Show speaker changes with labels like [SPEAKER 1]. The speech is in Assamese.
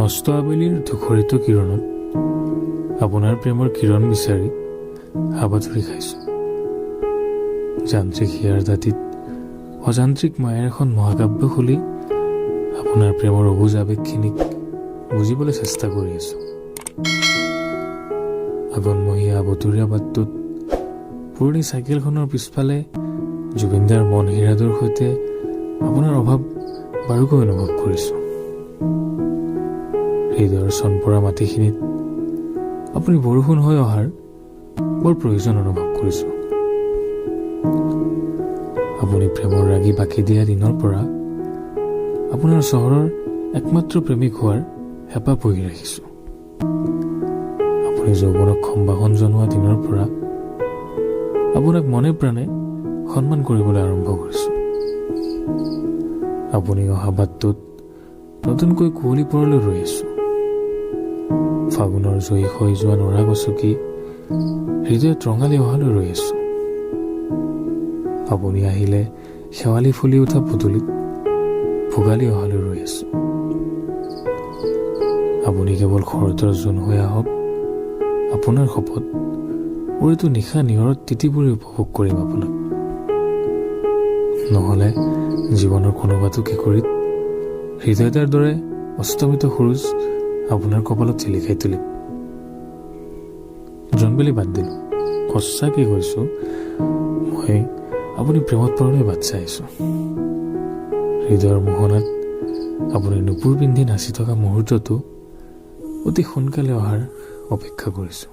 [SPEAKER 1] নষ্ট আবেলিৰ ধূসৰিত কিৰণত আপোনাৰ প্ৰেমৰ কিৰণ বিচাৰি হাবাথুৰি খাইছোঁ। যান্ত্ৰিক হিয়াৰ দাঁতিত অযান্ত্ৰিক মায়াৰ এখন মহাকাব্য খুলি আপোনাৰ প্ৰেমৰ অবুজ আৱেগখিনিক বুজিবলৈ চেষ্টা কৰি আছোঁ। আঘোণমহীয়া আবতৰীয়া বাটটোত পুৰণি চাইকেলখনৰ পিছফালে জুবিনদাৰ মন হীৰাটোৰ সৈতে আপোনাৰ অভাৱ বাৰুকৈ অনুভৱ কৰিছোঁ। হৃদয়ৰ চনপৰা মাটিখিনিত আপুনি বৰষুণ হৈ অহাৰ বৰ প্ৰয়োজন অনুভৱ কৰিছোঁ। আপুনি প্ৰেমৰ ৰাগি বাকি দিয়া দিনৰ পৰা আপোনাৰ চহৰৰ একমাত্ৰ প্ৰেমিক হোৱাৰ হেঁপাহ পুহি ৰাখিছোঁ। আপুনি যৌৱনক সম্ভাষণ জনোৱা দিনৰ পৰা আপোনাক মনে প্ৰাণে সন্মান কৰিবলৈ আৰম্ভ কৰিছোঁ। আপুনি অহা বাটটোত নতুনকৈ কুঁৱলী পৰলৈ ৰৈ আছোঁ। ফাগুনৰ জয়ী হৈ যোৱা নৰা গছকি হৃদয়ত ৰঙালী অহালৈ ৰৈ আছোঁ। আপুনি আহিলে শেৱালি ফুলি উঠা পদূলিত ভোগালী অহালৈ ৰৈ আছোঁ। আপুনি কেৱল শৰতৰ জোন হৈ আহক, আপোনাৰ শপত ওৰেটো নিশা নিয়ৰত তিতি বুৰি উপভোগ কৰিম আপোনাক। নহ'লে জীৱনৰ কোনোবাটো কেঁকুৰিত হৃদয়তাৰ দৰে অস্তমিত সূৰুজ আপোনাৰ কপালত জিলিকাই তুলিম। জোনবেলি বাদ দিলোঁ, সঁচাকৈ কৈছোঁ, মই আপুনি প্ৰেমত পৰালৈ বাট চাই আছোঁ। হৃদয়ৰ মোহনাত আপুনি নুপুৰ পিন্ধি নাচি থকা মুহূৰ্তটো অতি সোনকালে অহাৰ অপেক্ষা কৰিছোঁ।